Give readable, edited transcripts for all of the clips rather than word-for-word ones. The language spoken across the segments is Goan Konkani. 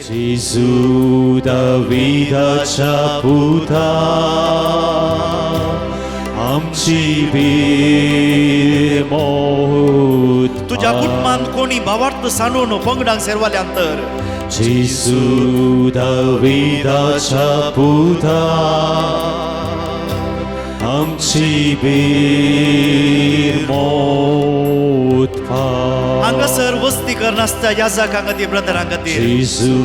जेजू दाविदाच्या पुता आमची भीर मोत तुज्या कुटुंबांत कोणी भावार्थ सांडून पंगडांक सेरवाल्या अंतर जेजू दाविदाच्या पुता आमची भीर मोत हांगासर वस्ती करनासता याजकां खातीर ब्रदरां खातीर जेजू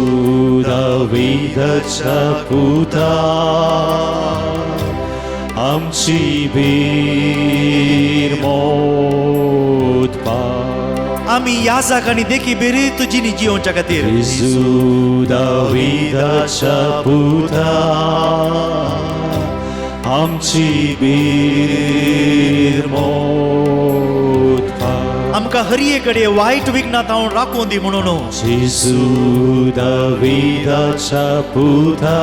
दाविदाच्या पुता आमची भीर मोत आमी याजक आनी देखी बेरी तुजी जियोवच्या खातीर जेजू दाविदाच्या पुता आमची भीर मोत आमकां हरये कडेन वायट विघ्नां तावन राखून दी म्हणून जेजू दाविदाच्या पुता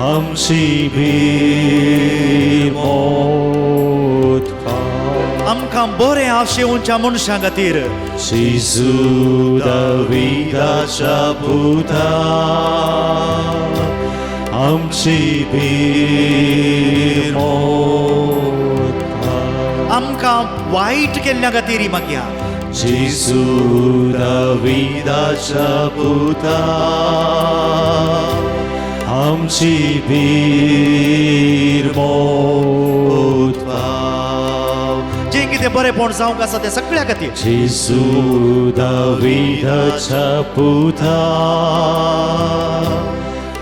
आमची भीर मोत आमकां बरें आशेवच्या मनशां खातीर जेजू दाविदाच्या पुता आमची भीर मोत आमकां वायट केल्ल्या खातीर मागया जेजू दाविदाच्या पुता आमची भीर मोत जें कितें बरेंपण जावंक आसा तें सगळ्या खातीर जेजू दाविदाच्या पुता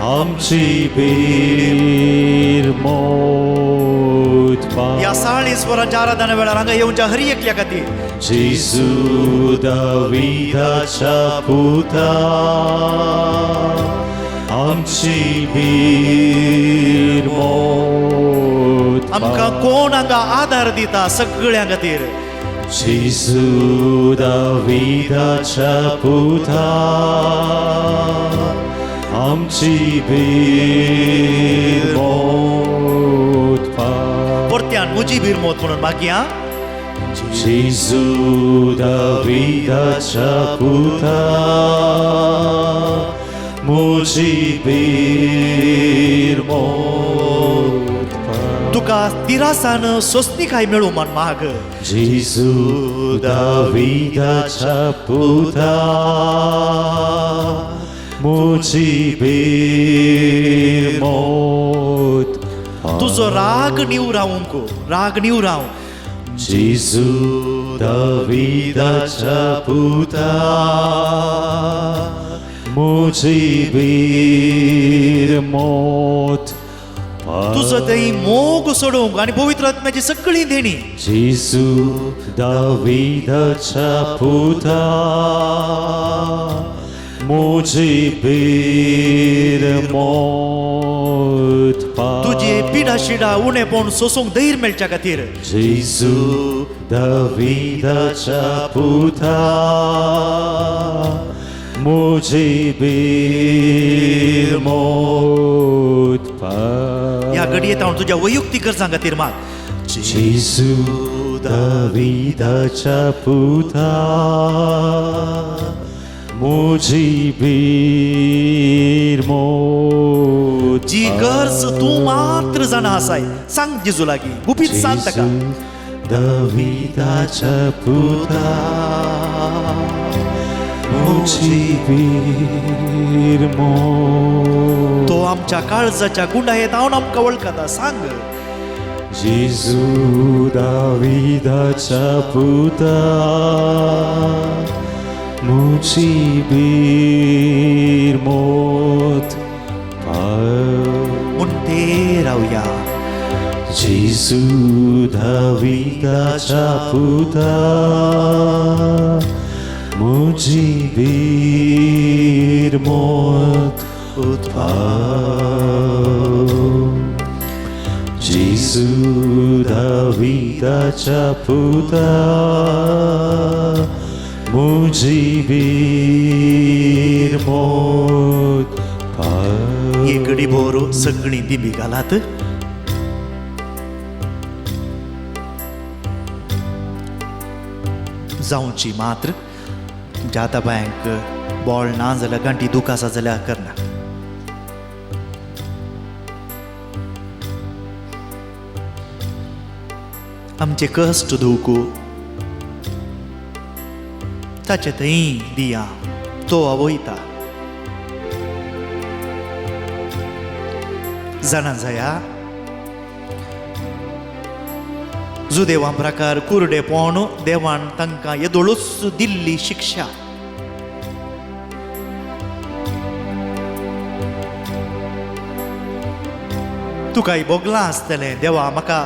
आमची भीर मोत ह्या साळीस वरांच्या आराधना वेळार हांगा येवच्या हर एकल्या खातीर जेजू दाविदाच्या पुता आमची भीर मोत आमकां कोण हांगा आदार दिता सगळ्यां खातीर जेजू दाविदाच्या पुता आमची भीर मोत परत्यान म्हजी भीर मोत म्हणून मागया जेजू दाविदाच्या पुता म्हजी भीर मोत तुका तिरासान सोसणीकाय मेळूं म्हण माग जेजू दाविदाच्या पुता म्हजी भीर मोत तुजो राग निवरावंक राग निवराव जेजू दाविदाच्या पुता म्हजी भीर मोत तुजो थंय मोग सोडूंक आनी पवित्र आत्म्याची सगळी देणी जेजू दाविदाच्या पुता म्हजी भीर मोत तुजे पिडा शिडा उणेपण सोसूंक धैर्य मेळच्या खातीर जेजू दाविदाच्या पुता म्हजी भीर मोत ह्या घडयेत हांव तुज्या वैयक्तीक गरजां खातीर माग जेजू दाविदाच्या पुता म्हजी भीर मोत जी गरज तूं मात्र जाणा आसाय सांग जेजू लागीं गुपीत सांग ताका दाविदाच्या पुता म्हजी भीर मोत तो आमच्या काळजाच्या गुंडायेत हांव आमकां वळखता सांग जेजू दाविदाच्या पुता म्हजी भीर मोत म्हणते रावया जेजू दाविदाच्या पुता म्हजी भीर मोत जेजू दाविदाच्या पुता म्हजी भीर मोत एक घडी भोर सगळीं दिमी घालात जावची मात्र तुमच्या हाता पांयांक बॉल ना जाल्यार गांठी दूख आसा जाल्यार करना. आमचे कश्ट दुखू ताचे थंय दिया, तो आवयता. जाणा जाया जुदेवा प्रकार कुरडेपण देवान तांकां येदोळूच दिल्ली शिक्षा. तुकाय भोगलां आसतलें देवा म्हाका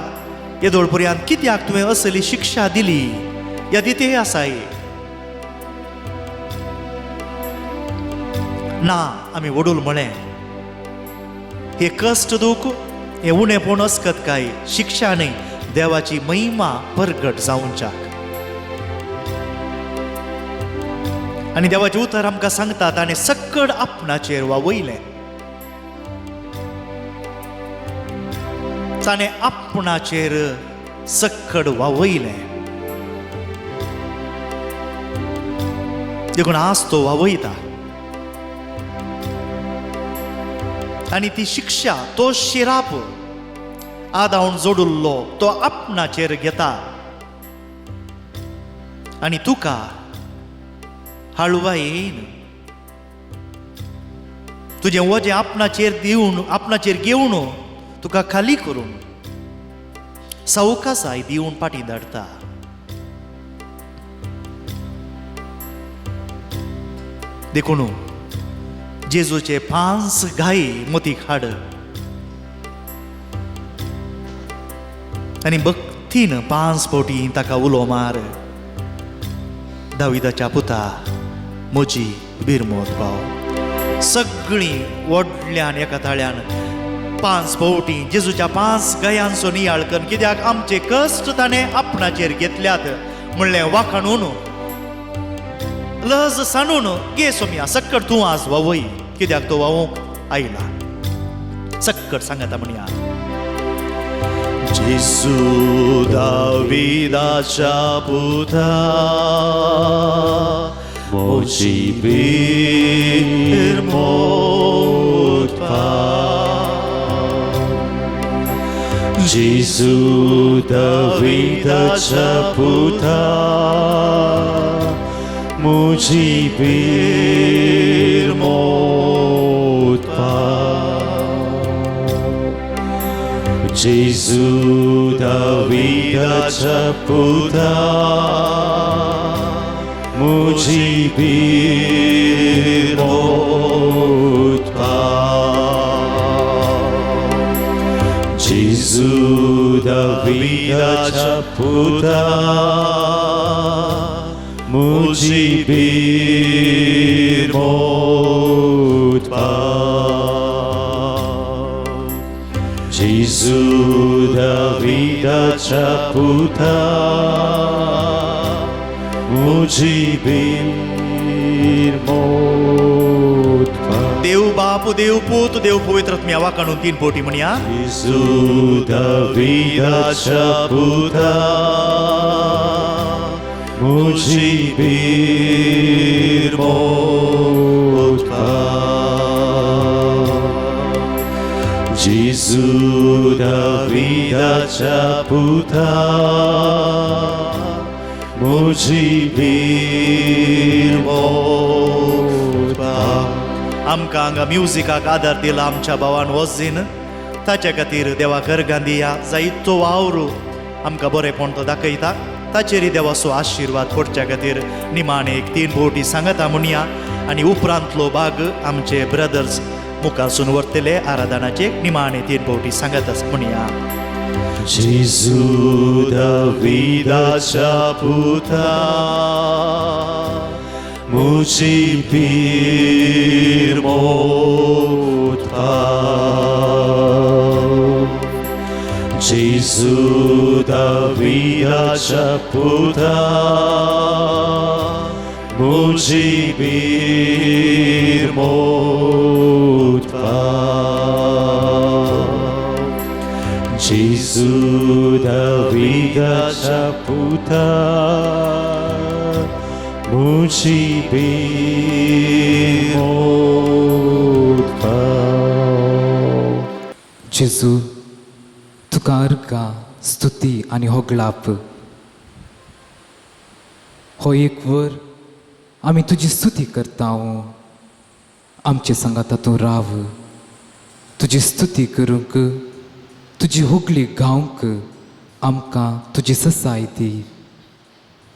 येदोळ पर्यंत कित्याक तुवें असली शिक्षा दिली, यादी ते आसाय ना. आमी वडूल म्हळें हे कश्ट दूख हे उणेपण अस्कत काय शिक्षा न्हय, देवाची महिमा परगट जावच्याक. आनी देवाचें उतर आमकां सांगता ताणें सक्कड आपणाचेर वावयलें, ताणें आपणाचेर सक्कड वावयलें. देखून आज तो वावयता आनी ती शिक्षा तो शिराप आदावन जोडिल्लो तो आपणाचेर घेता आनी तुका हाळवायेन तुजें वजें आपणाचेर दिवन आपणाचेर घेवन तुका खाली करून सवकासाय दिवन फाटीं धाडटा. देखून जेजूचे 5 गाय मतीक हाड आनी भक्तीन 5 फावटी ताका उलो मार, दाविदाच्या पुता म्हजी बिरमोत पाव. सगळीं व्हडल्यान एका ताळ्यान 5 फावटी जेजूच्या 5 गायांचो नियाळ कर, कित्याक आमचे कश्ट ताणें आपणाचेर घेतल्यात म्हणलें वाखाणून लज सांडून गे सोम्या सक्कड तूं आज वावय, कित्याक तो वावूंक आयला. सक्कड सांगता म्हणया जेजू दाविदाच्या पुता म्हजी बिरमोत पाव, जेजू दाविदाच्या पुता म्हजी बिरमोत पाव, जेजू दाविदाच्या पुता म्हजी बिरमोत पाव, जेजू दाविदाच्या पुता म्हजी बिरमोत पाव, जेजू दाविदाच्या पुता म्हजी बिरमोत पाव. देव बाप देव पूत देव पवित्र आत्म्या वाखाणून 3 फावटी म्हणया जेजू दाविदाच्या पुता म्हजी बिरमोत पाव, जेजू दाविदाच्या पुता म्हजी बिरमोत पाव. आमकां हांगा म्युजिकाक आदार दिला आमच्या भावान वजीन, ताच्या खातीर देवा गर्गां दिया जायतो वावर आमकां बरेंपण तो दाखयता, ताचेर देवाचो आशिर्वाद पडच्या खातीर निमाणे एक 3 फावटी सांगता म्हणया. आनी उपरांतलो भाग आमचे ब्रदर्स मुखारसून व्हरतले आराधनाचे निमाणे 3 फावटी सांगता म्हणया. जेजू दाविदाच्या पुता म्हजी बिरमोत पाव, जेजू दाविदाच्या पुता म्हजी बिरमोत पाव, जेजू दाविदाच्या पुता म्हजी भीर मोडटा. जेजू, तुका अर्गां, स्तुती आनी होगळाप. हो एक वर आमी तुजी स्तुती करता. आमचे सांगाता तूं राव. तुजी स्तुती करूंक, तुजी होगळी गावंक आमकां तुजी ससाय दी.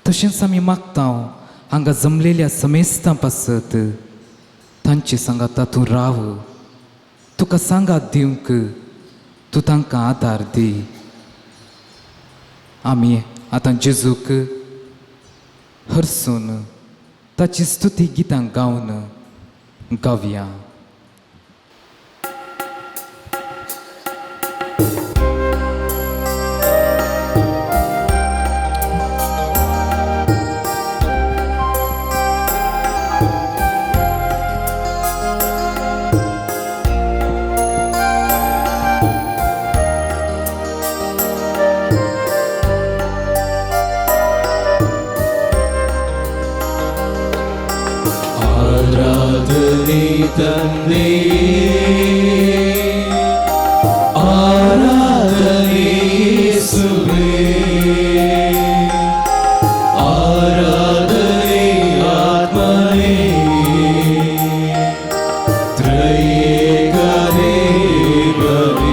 तशेंच आमी मागता हांगा जमलेल्या समेस्तां पासत, तांचे सांगाता तूं राव. तुका सांगात दिवंक तूं तांकां आदार दी. आमी आतां जेजूक हरसून ताची स्तुती गितां गावन गावया. आराधने तंदे, आराधने येसुवे, आराधने आत्मने, त्रैएक देवने.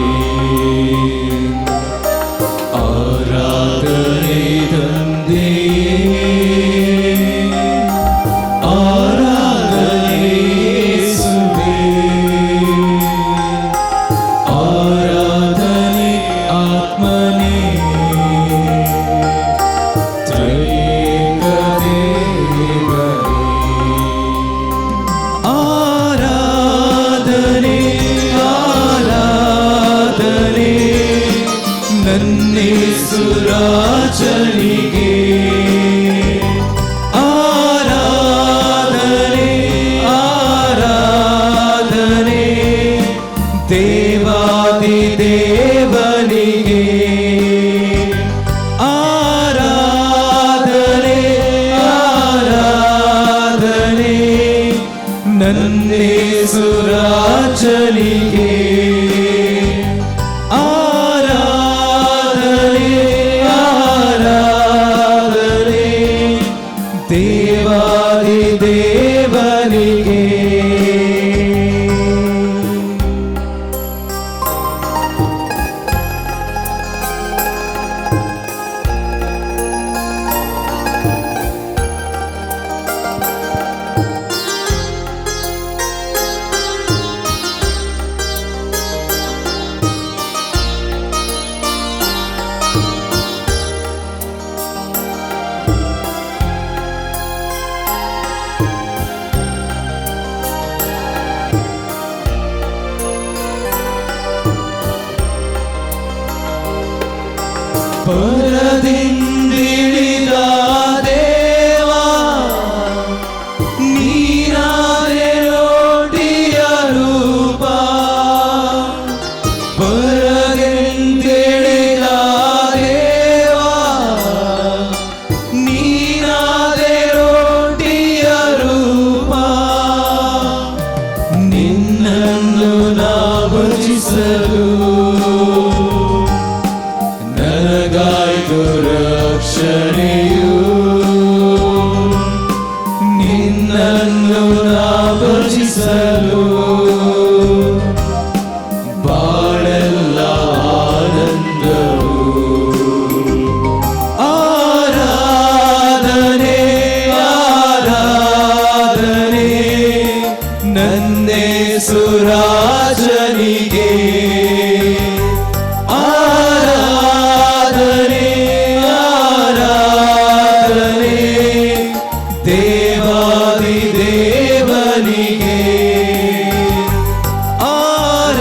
आराधने तंदे, आराधने येसुवे, आराधने आत्मने, त्रैएक देवने. आराधने आराधने नन्नेसु राजनिगे, आराधने आराधने देवादि देवनिगे, आराधने आराधने नन्नेसु राजनिगे, आराधने आराधने देवादि देवनिगे. ಪರದಿಂದಿಳಿದ ದೇವಾ, ನೀನಾದೆ ರೋಟಿಯ ರೂಪ. ಪರದಿಂದಿಳಿದ ದೇವಾ, ನೀನಾದೆ ರೋಟಿಯ ರೂಪ. ನಿನ್ನನ್ನು ನಾ ಭಜಿಸಲು ನನಗಾಯ್ತು ರಕ್ಷಣೆಯು. ನಿನ್ನನ್ನು ನಾ ಭಜಿಸಲು ಬಾಳೆಲ್ಲ ಆನಂದವು. ಆರಾಧನೆ ಆರಾಧನೆ ನನ್ನೇಸು ರಾಜನಿಗೆ, ಆರಾಧನೆ ಆರಾಧನೆ ದೇವಾದಿ ದೇವನಿಗೆ,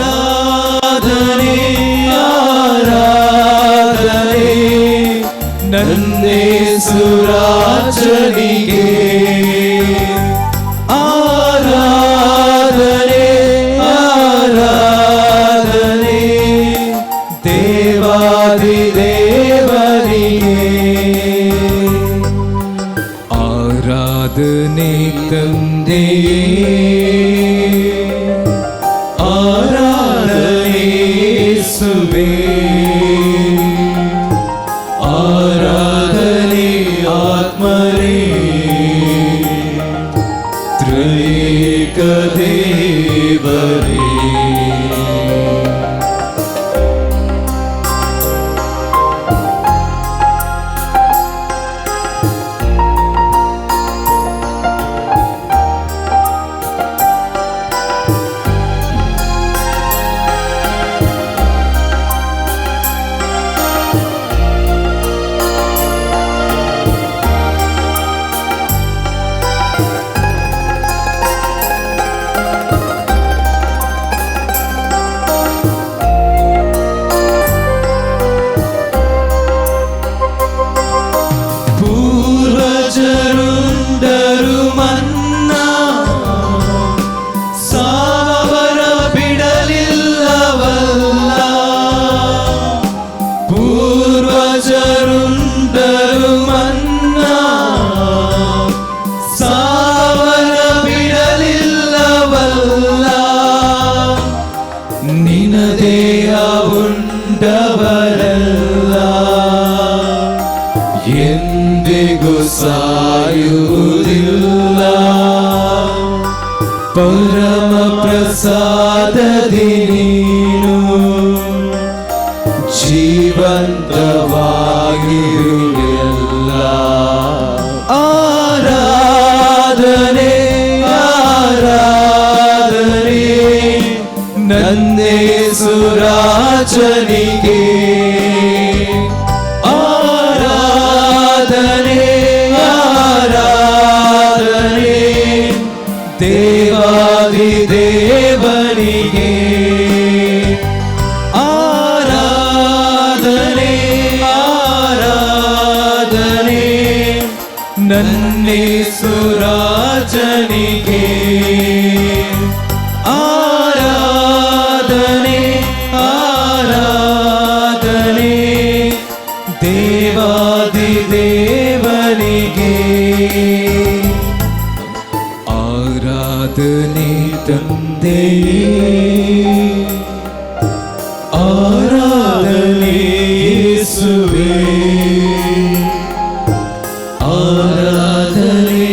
ಆರಾಧನೆ ಆರಾಧನೆ ನನ್ನೇಸು ರಾಜನಿಗೆ, ಆರಾಧನೆ ಆರಾಧನೆ ದೇವಾದಿ ದೇವನಿಗೆ. ಆರಾಧನೆ ತಂದೆಯೇ, ಆರಾಧನೆ ಯೇಸುವೇ, ಆರಾಧನೆ ಆತ್ಮರೇ, ತ್ರಿಯೇಕ ದೇವರೇ. ಪೂರ್ವಜರುಂಡರು ಮನ್ನಾ ಸಾವರ ಬಿಡಲಿಲ್ಲವಲ್ಲ, ಪೂರ್ವಜರುಂಡರು ಮನ್ನಾ ಸಾವರ ಬಿಡಲಿಲ್ಲವಲ್ಲ, ನಿನದೇಯ ಉಂಡವರಲ್ಲ ಎಂದಿಗೂ ಸಾಯುವುದಿಲ್ಲ, ಪರಮ ಪ್ರಸಾದದಿ ನೀನು ಜೀವಂತವಾಗಿರುವೆಲ್ಲ. ಆರಾಧನೆ ಆರಾಧನೆ ನಂದೇಸು ರಾಜನಿಗೆ, ಆರಾಧನೆ ಆರಾಧನೆ ದೇವಾದಿ ದೇವನಿಗೆ, ಆರಾಧನೆ ಆರಾಧನೆ ನನ್ನೇಸು ರಾಜನಿಗೆ, ಆರಾಧನೆ ಆರಾಧನೆ ದೇವಾದಿ ದೇವನಿಗೆ. ಆರಾಧನೆ ತಂದೆಯೇ, ಆರಾಧನೆ ಯೇಸುವೇ, ಆರಾಧನೆ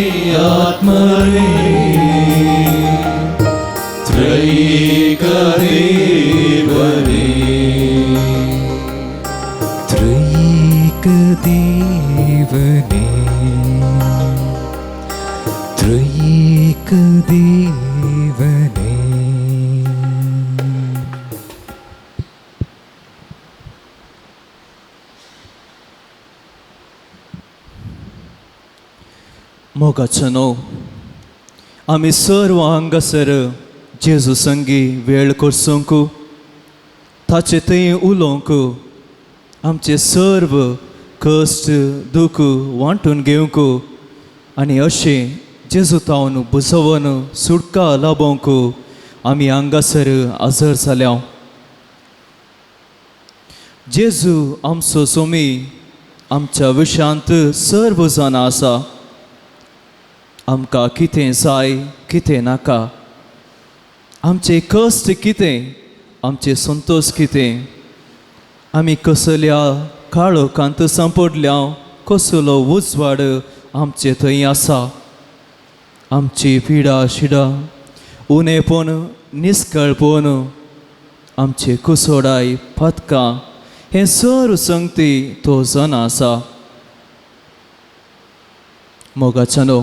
ಆತ್ಮರೇ, ತ್ರೈಕ ದೇವರೇ, ತ್ರೈಕ ದೇವನೇ, ತ್ರೈಕ ದೇವನೇ. मोगाचो आमी सर्व हांगासर जेजू संगी वेळ करसूंक, ताचे थंय उलोवंक, आमचे सर्व कश्ट दुख वांटून घेवंक आनी अशें जेजू तावन बुजोवन सुटका लाबोवंक आमी हांगासर हजर जाल्या. जेजू आमचो सोमी आमच्या विशयांत सर्व जाणां आसा. आमकां कितें जाय कितें नाका, आमचे कश्ट कितें, आमचे संतोश कितें, आमी कसल्या काळोखांत सांपडल्या, कसलो उजवाड आमचे थंय आसा, आमची पिडा शिडा उणेपण निस्कळपण, आमचे कुसोडाय पातकां हें सर्व संगती तो जाणा आसा. मोगाच्यानो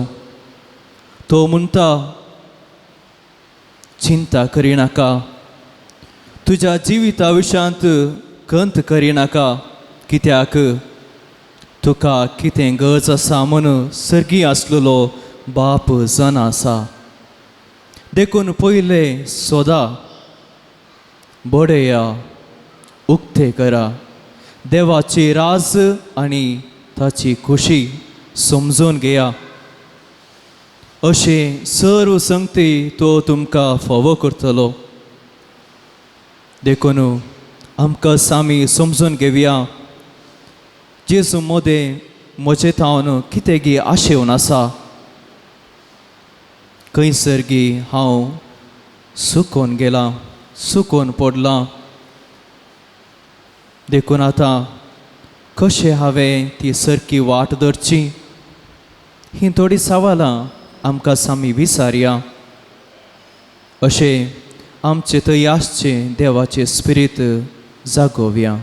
तो म्हणटा, चिंता करिनाका, तुज्या जिविता विशयांत खंत करिनाका, कित्याक तुका कितें गरज आसा म्हूण सर्गी आसलेलो बाप जाणा आसा. देखून पयलें सोदा, बडया उक्ते करा, देवाची राज आनी ताची खुशी समजून घेया. अशें सर्व संगती तो तुमकां फावो करतलो. देखून आमकां सामी समजून घेवया, जेजू मोदें म्हजे थावन कितें गी आशेवन आसा. खंयसर गी हांव सुकोन गेलां, सुकोन पडलां. देखून आतां कशें हांवें ती सारकी वाट धरची? हीं थोडीं सवालां आमकां सामी विचारया. अशें आमचे थंय आसचें देवाचें स्पिरीत जागोवया.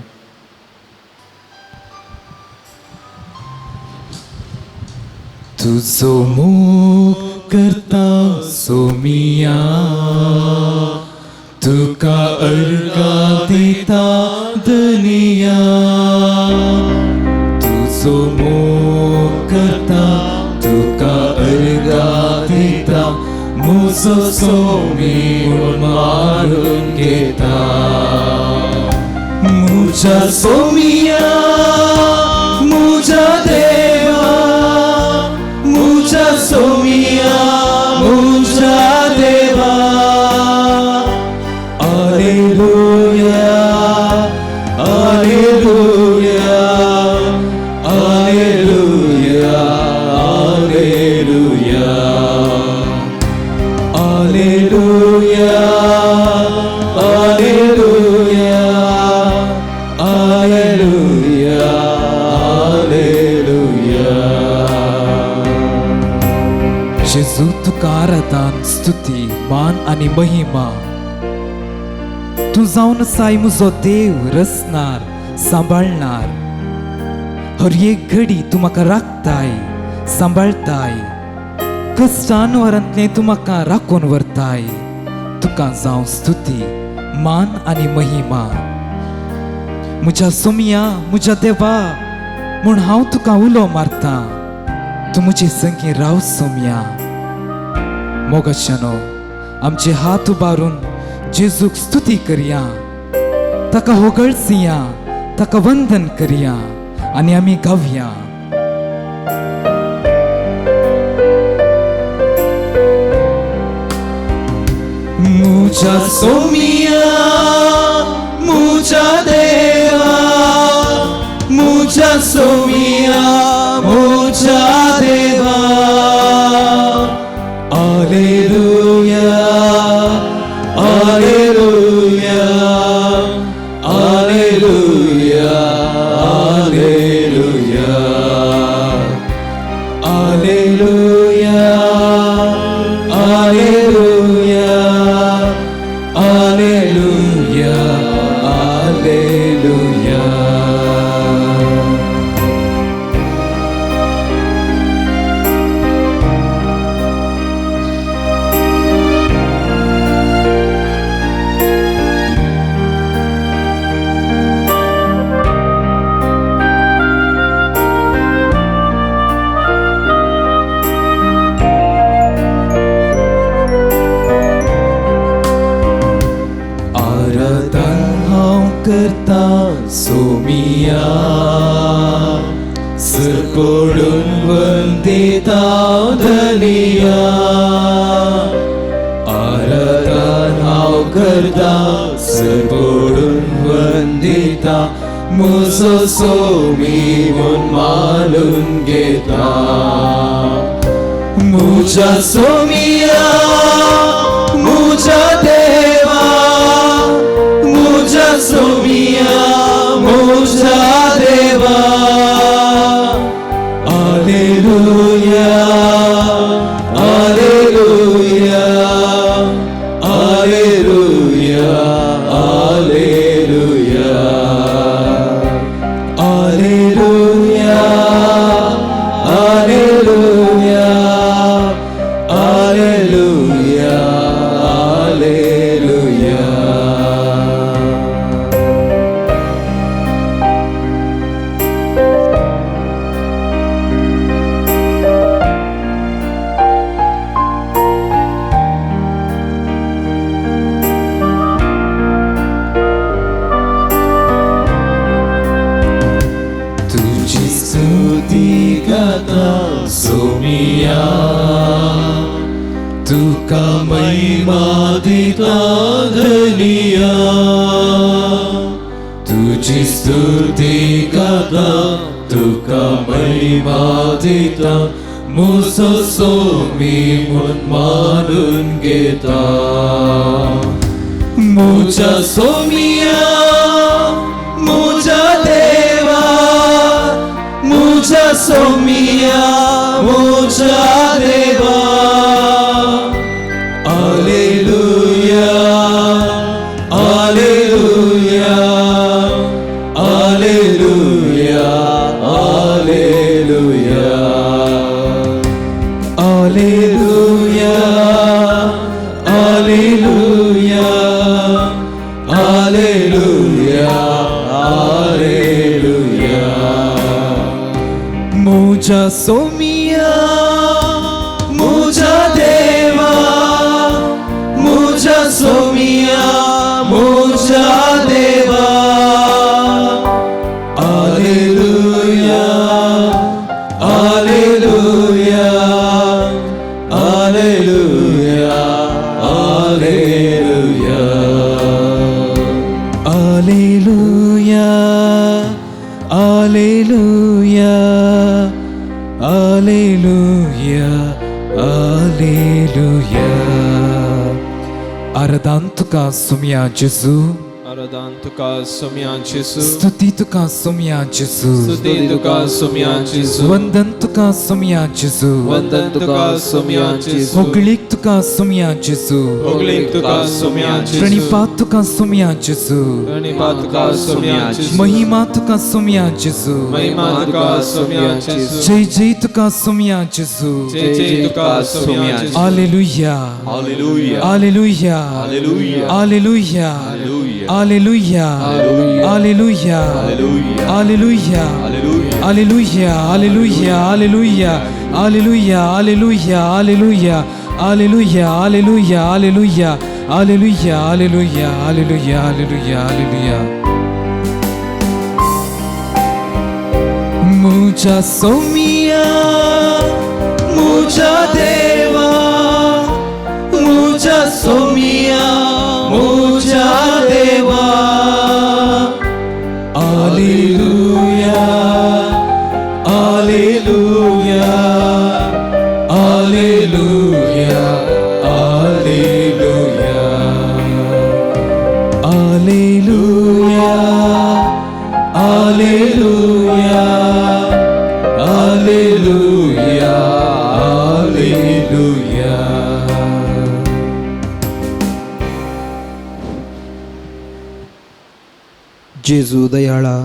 तुजो मोग करता सोमिया, तुका अर्घा दिता दनिया. तुजो मोग करता, तुका अर्घा दिता, मुजो सोमी म्हूण मारून घेता. मुज्या सोमिया, मुज्या देवा, मुज्या सोमिया, मुज्या देवा. Alleluia, alleluia, alleluia, alleluia, alleluia, alleluia, alleluia, alleluia. जेजू तुका आराधन, स्तुती, मान आनी महिमा. तूं जावन साय म्हजो देव, रचणार, सांबाळणार. हर एक घडी तूं म्हाका राखताय, सांबाळताय. कश्टान वरांतलें तूं म्हाका राखून व्हरताय. तुका जावं स्तुती, मान आनी महिमा. म्हज्या सोमया, म्हज्या देवा म्हूण हांव तुका उलो मारतां. तूं म्हजे संगी राव सोमया. मोगाच्यानो आमचे हात उबारून जेजूक स्तुती करया, ताका होगळसिया, ताका वंदन करया आनी आमी गावया. मुझा सोमिया, मुझा देवा, मुझा सोमिया, मुझा देवा. Alleluia, alleluia, alleluia, alleluia, alleluia, alleluia, alleluia, alleluia. आराधन हांव करता सोमिया, सरपडून वंदिता धनिया. आराधन हांव करता, सरपडून वंदिता, मुजो सोमी म्हूण मानून घेता. मुज्या सोमिया, मुज्या देवा, मुज्या सोमिया, मुज्या देवा. Alleluia, alleluia, alleluia, alleluia, alleluia, alleluia, alleluia, alleluia. तुझी स्तुती गाता सोमिया, तुका महिमा दिता धनिया. तुझी स्तुती गाता, तुका महिमा दिता, मुजो सोमी म्हूण मानून घेता. मुझ्या सोमिया मुझ्या देवा, मुझ्या सोमिया मुझ्या देवा. Alleluia, alleluia, alleluia, alleluia, alleluia, alleluia, alleluia, alleluia. मुझा सोमिया मुझा देवा, मुझा सोमिया मुझा देवा. Alleluia, alleluia, alleluia, alleluia, alleluia, alleluia, alleluia, alleluia. आराधन तुका सोमया जेजू, आराधन तुका सोमया जेजू, स्तुती तुका सोमया जेजू, स्तुती तुका सोमया जेजू, वंदन तुका सोमया जेजू, वंदन तुका सोमया जेजू, होगळीक तुका सोमया जेजू, होगळीक तुका सोमया जेजू, प्रणिपात तुका सोमया जेजू, प्रणिपात तुका सोमया जेजू, महिमा तुका सोमया जेजू, महिमा तुका सोमया जेजू, जय जय तुका सोमया जेजू, जय जय तुका सोमया जेजू. Alleluia, hallelujah, alleluia, hallelujah, alleluia, hallelujah, alleluia, alleluia, alleluia, alleluia, alleluia, alleluia, alleluia, alleluia, alleluia, alleluia, alleluia, alleluia, alleluia, alleluia, alleluia, alleluia. मुझा सोमिया मुझा देवा, मुझा सोमिया मुझा देवा. Alleluia, alleluia, alleluia, alleluia, alleluia, alleluia, alleluia, alleluia. जेजू दयाळा,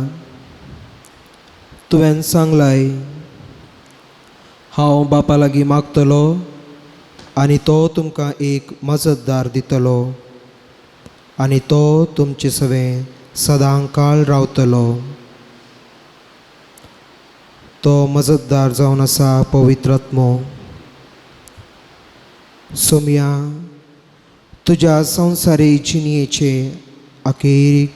तुवें सांगलाय हांव बापा लागीं मागतलो आनी तो तुमकां एक मजतदार दितलो आनी तो तुमचे सवें सदां काळ रावतलो. तो मजतदार जावन आसा पवित्र आत्मो. सोमया, तुज्या संवसारी जिणयेचे अखेरीक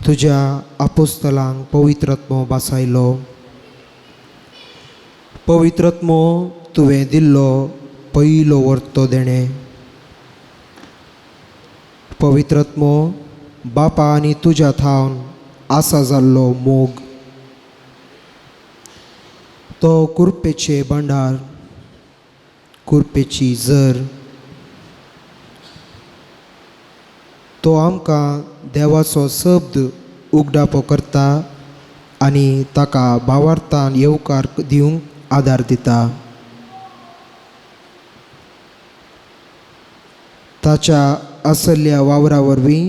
तुज्या आपोस्तलांक पवित्र आत्मो बासायलो. पवित्र आत्मो तुवें दिल्लो पयलो वर्तो देणें. पवित्र आत्मो बापा आनी तुज्या थावन आसा जाल्लो मोग. तो कुरपेचें भांडार, कुरपेची जर. तो आमकां देवाचो शब्द उगडापो करता आनी ताका भावार्थान येवकार दिवंक आदार दिता. ताच्या आसल्या वावरा वरवीं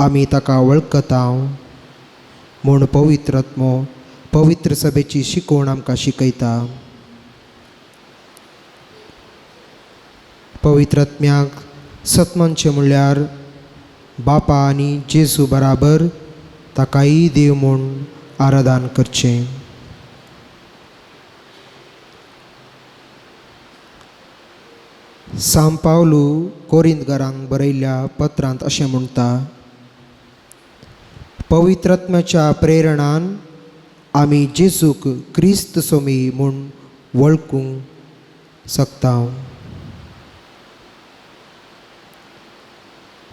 आमी ताका वळखता म्हूण पवित्र आत्मो पवित्र सभेची शिकवण आमकां शिकयता. पवित्र आत्म्याक सतमानचें म्हणल्यार बापा आनी जेजू बराबर ताकाय देव म्हूण आराधन करचें. सांव पावलू कोरिंतकारांक बरयल्ल्या पत्रांत अशें म्हणटा, पवित्र आत्म्याच्या प्रेरणान आमी जेजूक क्रिस्त सोमी म्हूण वळखूंक शकता.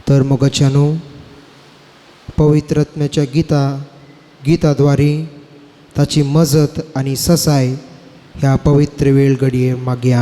तर मोगाच्यानो, पवित्र आत्म्याच्या गिताद्वारे ताची मजत आनी ससाय ह्या पवित्र वेळ घडये मागया.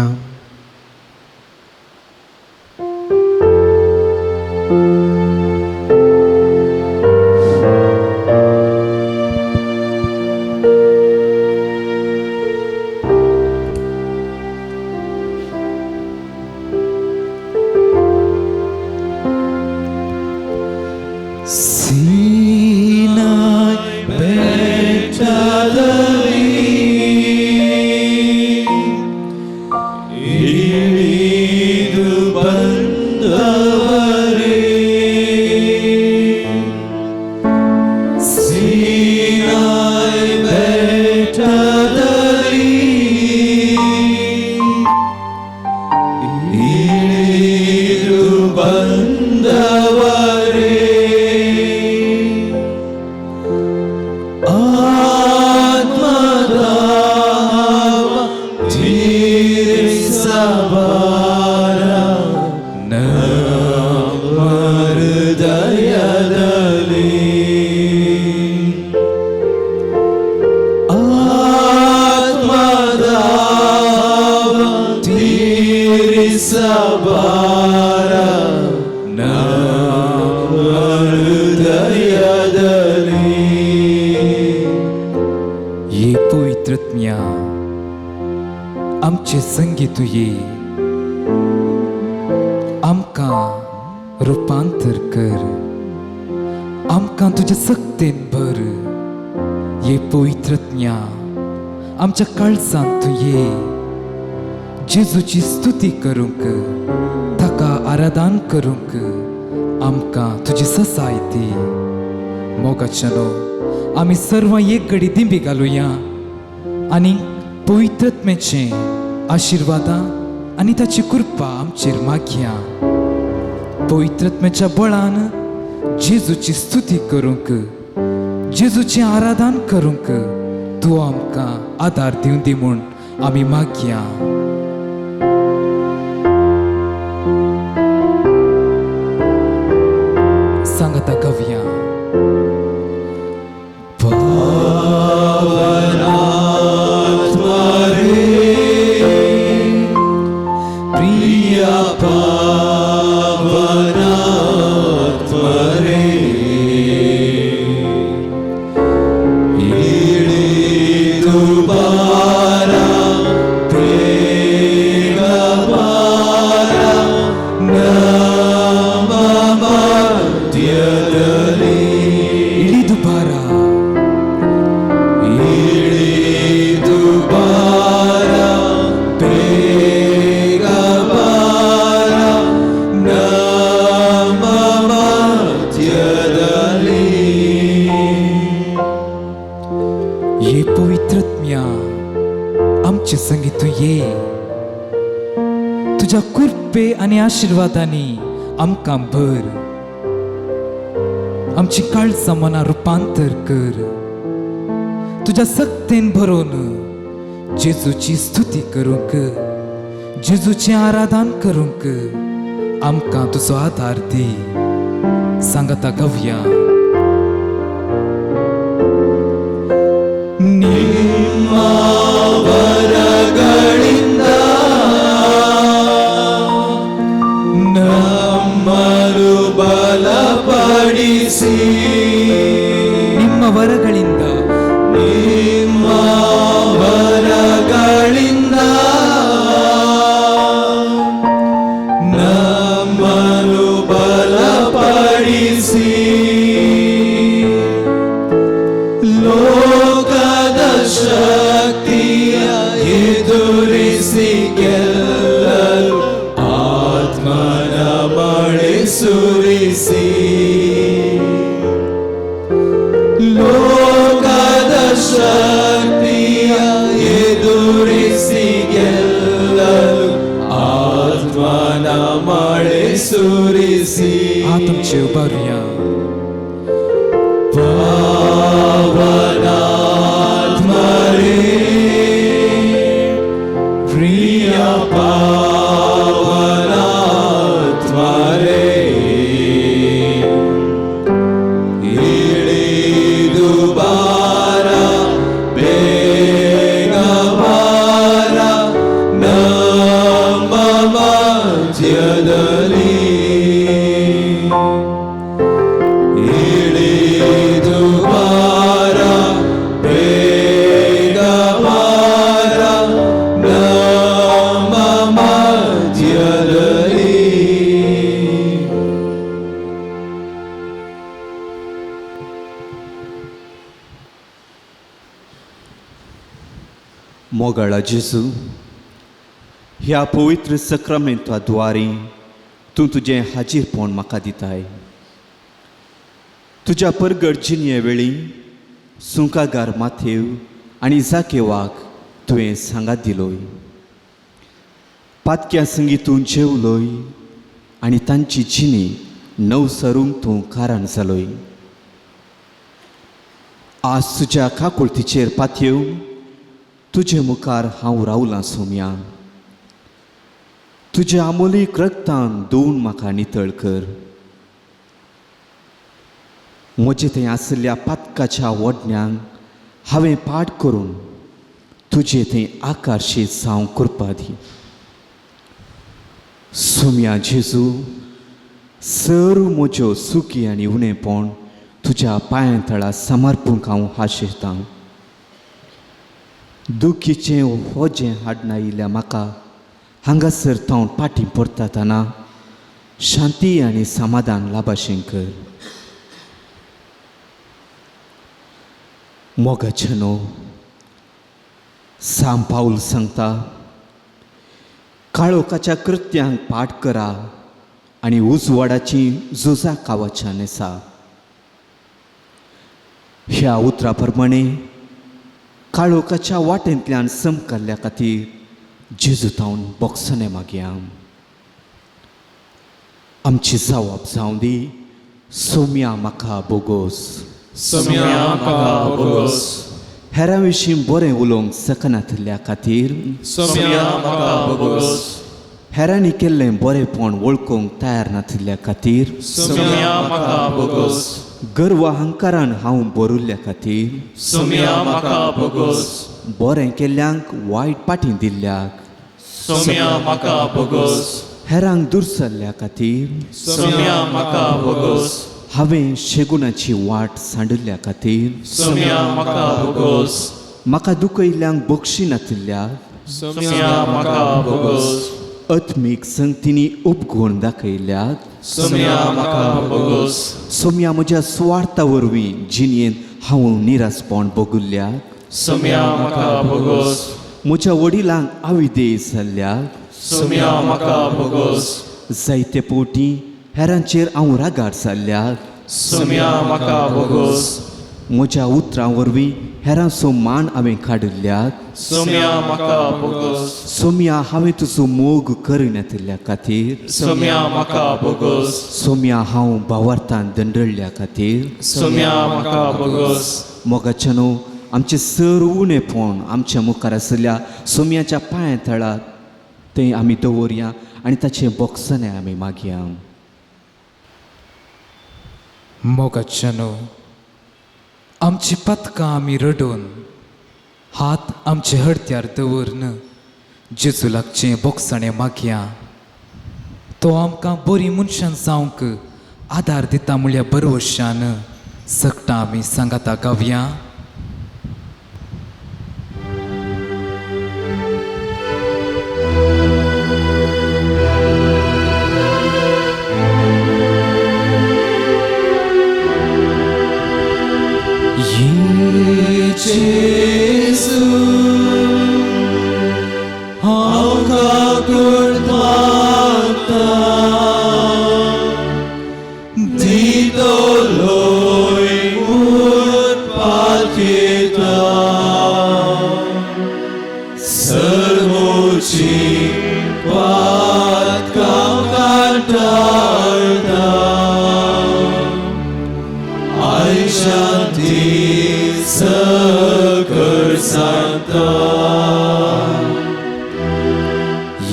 आमचे संगीत ये, आमकां रुपांतर कर, आमकां तुजे सक्तेन भर. ये पवित्रज्ञा आमच्या काळजांत तूं ये, जेजूची स्तुती करूंक, ताका आराधन करूंक आमकां तुजी ससाय दी. मोगाच्यानो आमी सर्वां एक घडी दिंबी घालुया आनी पवित्रत्मेचें आशिर्वादां आनी ताची कृपा आमचेर मागया. पवित्रत्मेच्या बळान जेजूची स्तुती करूंक, जेजूचें आराधन करूंक तूं आमकां आदार दिवं दी म्हूण आमी मागया. सांगता गवया. तुज्या कृपे आनी आशिर्वादांनी आमकां भर, आमची काळजां मनां रुपांतर कर. तुज्या सक्तेन भरून जेजूची स्तुती करूंक, जेजूचें आराधन करूंक आमकां तुजो आदार दी. सांगता गवया. ನಿಮ್ಮ ವರಗಳಿಂದ, ನಿಮ್ಮ ವರಗಳಿಂದ ನಮ್ಮನ್ನು ಬಲಪಡಿಸಿ, ಲೋಕದ ಶಕ್ತಿಯ ಎದುರಿಸಿ ಗೆಲ್ಲಲು ಆತ್ಮನ ಮಳೆ ಸುರಿಸಿ, ಲೋಕದ ಶಕ್ತಿಯ ಎದುರಿಸಿ ಗೆಲ್ಲಲು ಆತ್ಮನ ಮಳೆ ಸುರಿಸಿ. ಆತಂಚೆ ಉಬಾರುಯ. ಪಾವನಾತ್ಮರೇ ಪ್ರಿಯ ಪಾವನಾತ್ಮರೇ, ಇಳಿದು ಬಾರ ಬೇಗ ಬಾರ मोगाळा जेजू, ह्या पवित्र सक्रामेंता द्वारी तूं तुजें हाजीरपण म्हाका दिताय. तुज्या परगट जिणये वेळी सुंकागार माथेव आनी जाकेवाक तुवें सांगात दिलोय. पातक्या संगी तूं जेवलोय आनी तांची जिणी नवसरूंक तूं कारण जालोय. आज तुज्या काकुळतीचेर पातयेवन तुजे मुखार हांव रावलां सोम्या. तुज्या आमोलीक रक्तान धुवन म्हाका नितळ कर. म्हजे थंय आशिल्ल्या पातकाच्या वडण्यांक हांवें पाठ करून तुजे थंय आकर्शीत जावंक करपा दी. सोम्या जेजू, सर्व म्हज्यो सुखी आनी उणेपण तुज्या पांयां तळा समर्पूंक हांव आशेतां. दुखीचें वजें हाडनायिल्ल्या म्हाका हांगासर तावन पाटी परतातना शांती आनी समाधान लाभाशें कर. मोगाचें न्हू सांत पावल सांगता, काळोखाच्या कृत्यांक पाठ करा आनी उजवाडाची झुजा कावाच्यान आसा. ह्या उतरा प्रमाणे काळोखाच्या वाटेंतल्यान समकाल्ल्या खातीर जेजू तावन बोगसणे मागया. आमची जावप जावं दी. सोम्या म्हाका बोगोस. सोम्या म्हाका बोगोस. हेरां विशीं बरें उलोवंक शकनातिल्ल्या खातीर सोम्या म्हाका बोगोस. हेरांनी केल्लें बरेंपण वळखूंक तयार नातिल्ल्या खातीर सोम्या म्हाका बोगोस. गर्व अहंकारान हांव बरुल्ल्या खातीर सोम्या म्हाका बोगोस. बरें केल्ल्यांक वायट पाटी दिल्ल्याक सोम्या म्हाका बोगोस. हेरांक दुरसल्ल्या खातीर सोम्या म्हाका बोगोस. हांवें शेगुणाची वाट सांडिल्ल्या खातीर सोम्या म्हाका बोगोस. म्हाका दुखयल्ल्यांक बक्षी नातिल्ल्याक सोम्या म्हाका बोगोस. आत्मीक संगतींनी उपगुण दाखयल्ल्याक सोम्या म्हाका बोगोस. सोम्या म्हज्या सुवार्था वरवीं जिणेंत हांव निरासपण भोगुल्ल्याक सोम्या म्हाका बोगोस. म्हज्या वडिलांक आविदेय जाल्ल्याक सोम्या म्हाका बोगोस. जायते फावटी हेरांचेर हांव रागार जाल्ल्याक सोम्या म्हाका बोगोस. म्हज्या उतरां वरवीं हेरांचो मान हांवें काडिल्ल्याक सोम्या म्हाका बोगोस. सोम्या हांवें तुजो मोग करिनातिल्ल्या खातीर सोम्या म्हाका बोगोस. सोम्या हांव भावार्थान दंडळ्ळ्या खातीर सोम्या म्हाका बोगोस. मोगाचें न्हू आमचें सर उणेपण आमच्या मुखार आशिल्ल्या सोम्याच्या पांया तळाक तें आमी दवरया आनी ताचें बोगसणें आमी मागया. मोगाचें न्हू आमची पतकां आमी रडून हात आमचे हडत्यार दवरून जेजू लागचें बोगसणें मागया. तो आमकां बरीं मनशां जावंक आदार दिता म्हळ्या बरवशान सगटां आमी सांगाता गावया. जेजू हांव काकूळ मागता, दितलोय म्हूण पातयेता, सर्वोची पातकां काडटा, आयशांती सकर सांगता.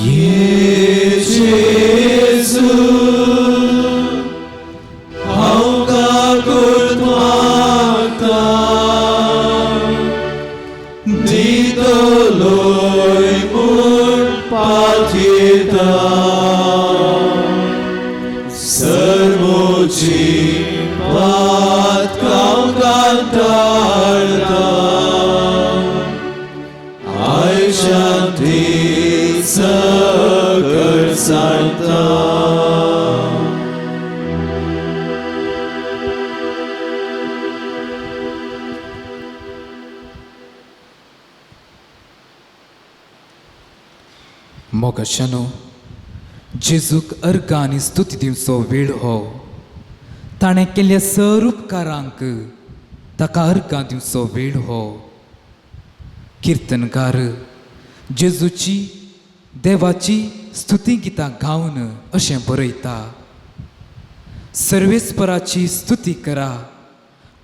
ये जेजू हांव काकूळ मागता, दितलोय म्हूण पातयेता, सर्वोची पातकां काडटा, आयशांती सकर सांगता. मोगाशानो, जेजूक अर्गां आनी स्तुती दिवचो वेळ हो. ताणें केल्ल्या सर उपकारांक ताका अर्गां दिवचो वेळ हो. किर्तनकार जेजूची देवाची स्तुती गितां गावन अशें बरयता, सर्वेस्पराची स्तुती करा,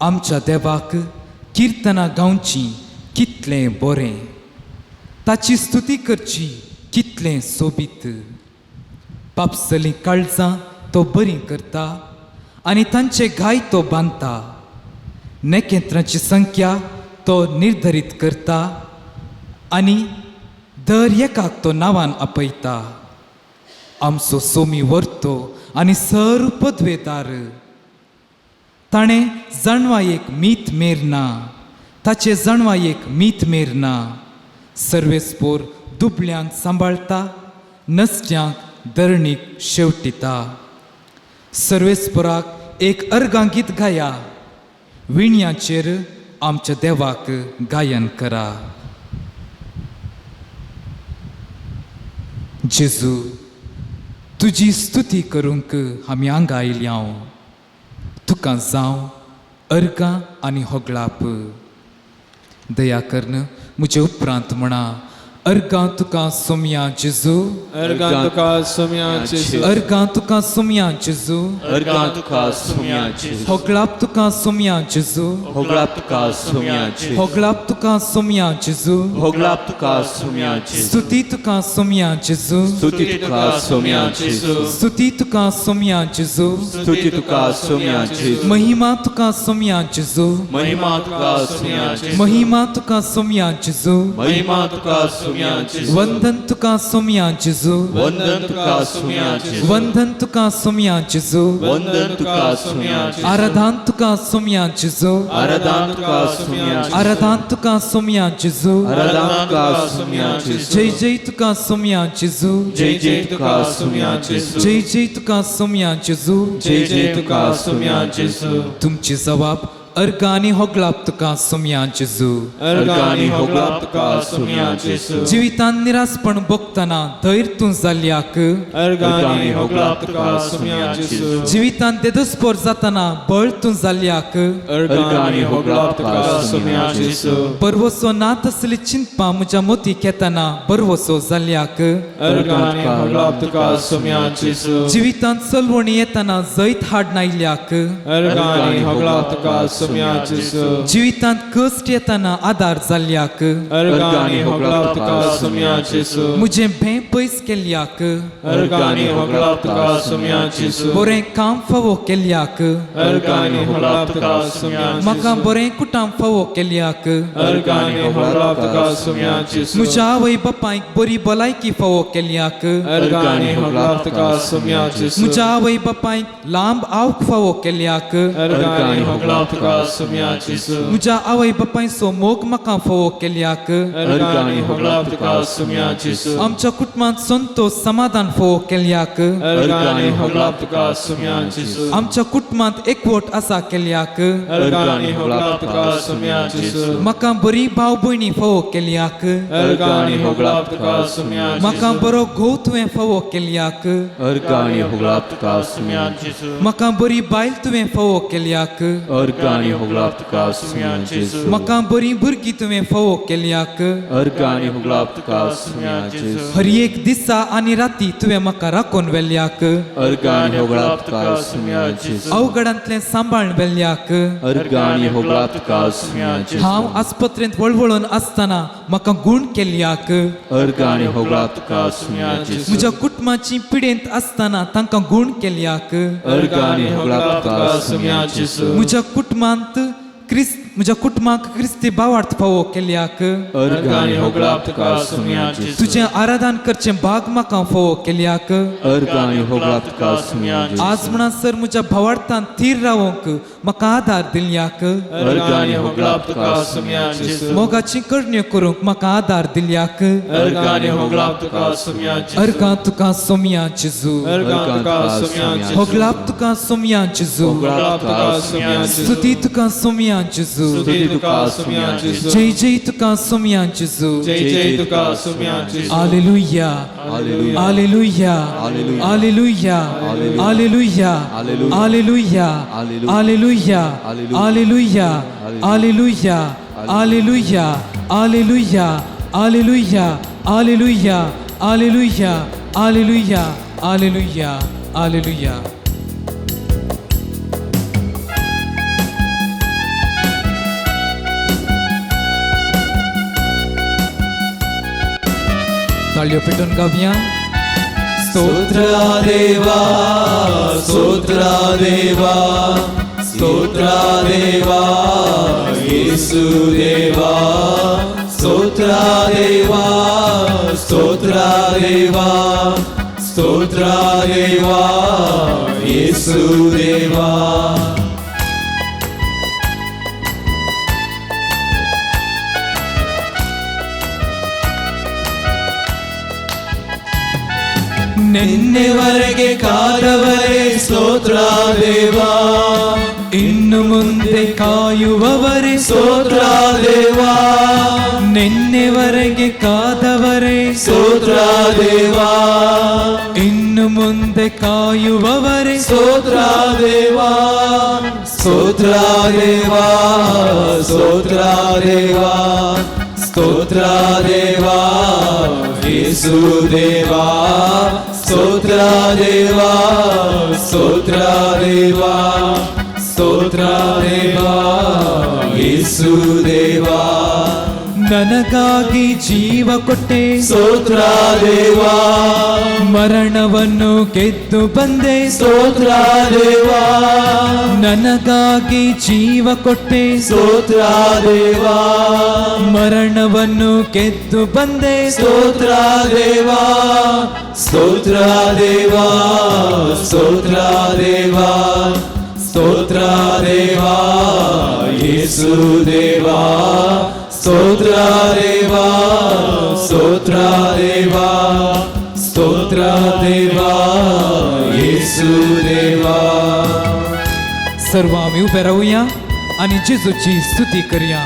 आमच्या देवाक किर्तनां गावची कितलें बरें, ताची स्तुती करची कितलें सोबीत. पापसलीं काळजां तो बरीं करता आनी तांचे घाय तो बांदता. नखेत्रांची संख्या तो निर्धारीत करता आनी दर एकाक तो नांवान आपयता. आमचो सोमी वर्तो आनी सर पदवेदार, ताणें जाणवायेक मीत मेर ना, ताचे जाणवायेक मीत मेर ना. सर्वेस्पोर दुबल्यांक सांबाळटा, नसट्यांक धरणीक शेवटिता. सर्वेस्पोराक एक अर्गां गीत गाया, विणयाचेर आमच्या देवाक गायन करा. जेजू, तुजी स्तुती करूंक आमी हांगा आयल्या. तुका जावं अर्गां आनी होगळाप. दया करन म्हजे उपरांत म्हणा, अर्गां तुका सोमया जेजू, अर्गां तुका सोमया जेजू, अर्गां तुका सोमया जेजू, अर्गां तुका सोमया जेजू, होगळाप तुका सोमया जेजू, होगळाप तुका सोमया जेजू, होगळाप तुका सोमया जेजू, होगळाप तुका सोमया जेजू, स्तुती तुका सोमया जेजू, स्तुती तुका सोमया जेजू, स्तुती तुका सोमया जेजू, स्तुती तुका सोमया जेजू, महिमा तुका सोमया जेजू, महिमा तुका सोमया जेजू, महिमा तुका सोमया जेजू, महिमा तुका सोमया जेजू, वंदन तुका सोमया जेजू, वंदन तुका सोमया जेजू, वंदन तुका सोमया जेजू, वंदन तुका सोमया जेजू, आराधन तुका सोमया जेजू, आराधन तुका सोमया जेजू, आराधन तुका सोमया जेजू, आराधन तुका सोमया जेजू, जय जय तुका सोमया जेजू, जय जय तुका सोमया जेजू, जय जय तुका सोमया जेजू, जय जय तुका सोमया जेजू. तुमची जबाब अर्गां आनी होगळाप तुका सोमया जेजू. अर्गां आनी होगळाप तुका सोमया जेजू. जिवितान निरासपण भोगतना धैर्य तूं जाल्ल्याक, अर्गां आनी होगळाप तुका सोमया जेजू. जिवितान देदोस्पोर जातना बळ तूं जाल्ल्याक, अर्गां आनी होगळाप तुका सोमया जेजू. बरवसो ना तसली चिंतपा म्हज्या मोतीक येतना बरवसो जाल्ल्याक, अर्गां आनी होगळाप तुका सोमया जेजू. जिवितान चलवणी येतना जैत हाड नायल्याक, अर्गां आनी होगळाप तुका सोमया जेजू. जिवितांत कश्ट येतना आदार जाल्ल्याक, अर्गां आनी होगळाप तुका सोमया जेजू. म्हजें भें पयस केल्ल्याक, अर्गां आनी होगळाप तुका सोमया जेजू. बरें काम फावो केल्ल्याक, अर्गां आनी होगळाप तुका सोमया जेजू. म्हाका बरें कुटाम फावो केल्ल्याक, अर्गां आनी होगळाप तुका सोमया जेजू. म्हज्या आवय बापायक बरी भलायकी फावो केल्ल्याक, अर्गां आनी होगळाप तुका सोमया जेजू. म्हज्या आवय बापायक लांब आवक फावो केल्ल्याक, अर्गां आनी होगळाप तुका सोमया जेजू. म्हज्या आवय बापायचो मोग म्हाका फावो केल्ल्याक, अर्गां आनी होगळाप तुका सोमया जेजू. आमच्या कुटुंबांत संतोष समाधान फावो केल्ल्याक, अर्गां आनी होगळाप तुका सोमया जेजू. आमच्या कुटुंबांत एकवट आसा केल्ल्याक, अर्गां आनी होगळाप तुका सोमया जेजू. म्हाका बरी भाव भयणी फावो केल्ल्याक, अर्गां आनी होगळाप तुका सोमया जेजू. म्हाका बरो घोव तुवें फावो केल्ल्याक, अर्गां आनी होगळाप तुका सोमया जेजू. म्हाका बरी बायल तुवें फावो केल्ल्याक, अर्गां आनी होगळाप तुका सोमया जेजू. म्हाका बरी भुरगीं तुवें फावो केल्ल्याक, अर्गां आनी होगळाप तुका सोमया जेजू. हर एक दिसा आनी राती तुवें म्हाका राखून व्हेल्ल्याक, अर्गां आनी होगळाप तुका सोमया जेजू. अवघडांतलें सांबाळून व्हेल्ल्याक, अर्गां आनी होगळाप तुका सोमया जेजू. हांव आस्पत्रेंत वळवळून आसतना म्हाका गूण केल्ल्याक, अर्गां आनी होगळाप तुका सोमया जेजू. म्हज्या कुटुंबाची पिडेंत आसतना तांकां गूण केल्ल्याक, अर्गां आनी होगळाप तुका सोमया जेजू. म्हज्या कुटुंबांत म्हज्या कुटुंबाक क्रिस्ती भावार्थ फावो केल्ल्याक, अर्गां आनी होगळाप तुका सोमया जेजू. तुजें आराधन करचें भाग म्हाका फावो केल्ल्याक, अर्गां आनी होगळाप तुका सोमया जेजू. आज म्हणसर म्हज्या भावार्थान थीर रावंक म्हाका आदार दिल्ल्याक, अर्गां आनी होगळाप तुका सोमया जेजू. मोगाची करण्यो करूंक म्हाका आदार दिल्ल्याक, अर्गां आनी होगळाप तुका सोमया जेजू. अर्गां तुका सोमया जेजू. अर्गां तुका सोमया जेजू. होगळाप तुका सोमया जेजू. होगळाप तुका सोमया जेजू. स्तुती तुका सोमया जेजू. स्तुती तुका सोम्या जेजू. जय जय तुका सोम्या जेजू. जय जय तुका सोम्या जेजू. Alleluia, alleluia, alleluia, alleluia, alleluia, alleluia, alleluia, alleluia, alleluia, alleluia, alleluia, alleluia, alleluia, alleluia, alleluia, alleluia. ताळयो पेटून गावया. स्तोत्रा देवा, स्तोत्रा देवा, स्तोत्रा देवा, येसू देवा. स्तोत्रा देवा, स्तोत्रा देवा, स्तोत्रा देवा, येसू देवा. ನಿನ್ನೆವರೆಗೆ ಕಾದವರೇ ಸ್ತೋತ್ರ ದೇವಾ, ಇನ್ನು ಮುಂದೆ ಕಾಯುವವರೇ ಸ್ತೋತ್ರ ದೇವಾ. ನಿನ್ನೆವರೆಗೆ ಕಾದವರೇ ಸ್ತೋತ್ರ ದೇವಾ, ಇನ್ನು ಮುಂದೆ ಕಾಯುವವರೇ ಸ್ತೋತ್ರ ದೇವಾ. ಸ್ತೋತ್ರ ದೇವಾ, ಸ್ತೋತ್ರ ದೇವಾ, ಸ್ತೋತ್ರ ದೇವಾ, ಯೇಸು ದೇವಾ. ಸ್ತೋತ್ರ ದೇವಾ, ಸ್ತೋತ್ರ ದೇವಾ, ಸ್ತೋತ್ರ ದೇವಾ, ಯೇಸು ದೇವಾ. ನನಗಾಗಿ ಜೀವ ಕೊಟ್ಟೆ ಸ್ತೋತ್ರ ದೇವಾ, ಮರಣವನ್ನು ಗೆದ್ದು ಬಂದೆ ಸ್ತೋತ್ರ ದೇವಾ. ನನಗಾಗಿ ಜೀವ ಕೊಟ್ಟೆ ಸ್ತೋತ್ರ ದೇವಾ, ಮರಣವನ್ನು ಗೆದ್ದು ಬಂದೆ ಸ್ತೋತ್ರ ದೇವಾ. ಸ್ತೋತ್ರ ದೇವಾ, ಸ್ತೋತ್ರ ದೇವಾ, ಸ್ತೋತ್ರ ದೇವಾ, ಯೇಸು ದೇವಾ. ಸ್ತೋತ್ರ ದೇವಾ, ಸ್ತೋತ್ರ ದೇವಾ, ಸ್ತೋತ್ರ ದೇವಾ, येसू देवा. सर्व आमी उबे रावया आनी जेजूची स्तुती करया.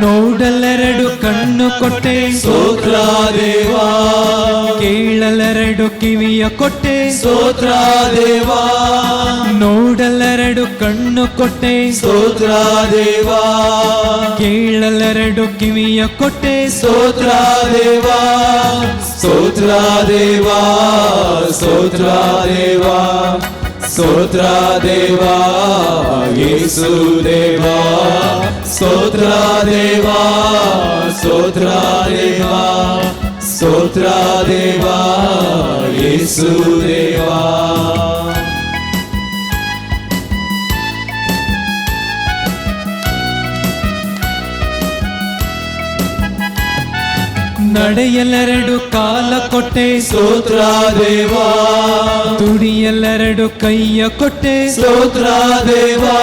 ನೋಡಲೆರಡು ಕಣ್ಣು ಕೊಟ್ಟೆ ಸ್ತೋತ್ರ ದೇವಾ, ಕೇಳಲೆರಡು ಕಿವಿಯ ಕೊಟ್ಟೆ ಸ್ತೋತ್ರ ದೇವಾ. ನೋಡಲೆರಡು ಕಣ್ಣು ಕೊಟ್ಟೆ ಸ್ತೋತ್ರ ದೇವಾ, ಕೇಳಲೆರಡು ಕಿವಿಯ ಕೊಟ್ಟೆ ಸ್ತೋತ್ರ ದೇವಾ. ಸ್ತೋತ್ರ ದೇವಾ, ಸ್ತೋತ್ರ ದೇವಾ, ಸ್ತೋತ್ರ ದೇವಾ, ಯೇಸು ದೇವಾ. ಸ್ತೋತ್ರ ದೇವಾ, ಸ್ತೋತ್ರ ದೇವಾ, ಸ್ತೋತ್ರ ದೇವಾ, ಯೇಸು ದೇವಾ. ನಡೆಯಲೆರಡು ಕಾಲ ಕೊಟ್ಟೆ ಸ್ತೋತ್ರ ದೇವಾ, ದುಡಿಯಲೆರಡು ಕೈಯ ಕೊಟ್ಟೆ ಸ್ತೋತ್ರ ದೇವಾ.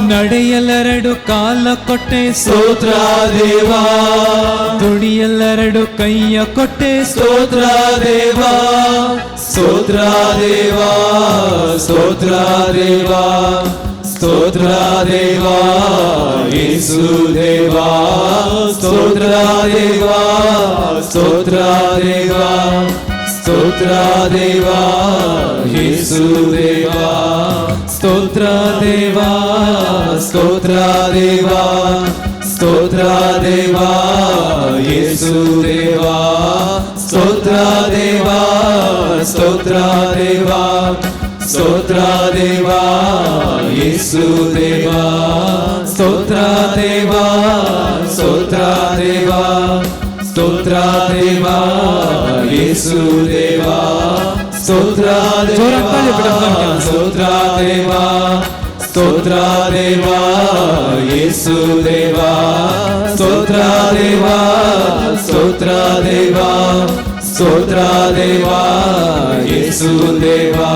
ನಡೆಯಲೆರಡು ಕಾಲ ಕೊಟ್ಟೆ ಸ್ತೋತ್ರ ದೇವಾ, ದುಡಿಯಲೆರಡು ಕೈಯ ಕೊಟ್ಟೆ ಸ್ತೋತ್ರ ದೇವಾ. ಸ್ತೋತ್ರ ದೇವಾ, ಸ್ತೋತ್ರ ದೇವಾ, ಸ್ತೋತ್ರ ದೇವಾ, ಯೇಸು ದೇವಾ. ಸ್ತೋತ್ರ ದೇವಾ, ಸ್ತೋತ್ರ ದೇವಾ, ಸ್ತೋತ್ರ ದೇವಾ, ಯೇಸು ದೇವಾ. ಸ್ತೋತ್ರ ದೇವಾ, ಸ್ತೋತ್ರ ದೇವಾ, ಸ್ತೋತ್ರ ದೇವಾ, ಯೇಸು ದೇವಾ. ಸ್ತೋತ್ರ ದೇವಾ, ಸ್ತೋತ್ರ ದೇವಾ, ಸ್ತೋತ್ರ ದೇವಾ, ಯೇಸು ದೇವಾ. ಸ್ತೋತ್ರ ದೇವಾ, ಸ್ತೋತ್ರ ದೇವಾ, ಸ್ತೋತ್ರ ದೇವಾ, ಯೇಸು ದೇವಾ. ಸ್ತೋತ್ರ ದೇವಾ, ಸ್ತೋತ್ರ ದೇವಾ, ಸ್ತೋತ್ರ ದೇವಾ, ಯೇಸು ದೇವಾ. ಸ್ತೋತ್ರ ದೇವಾ, ಸ್ತೋತ್ರ ದೇವಾ, ಸ್ತೋತ್ರ ದೇವಾ, ಯೇಸು ದೇವಾ.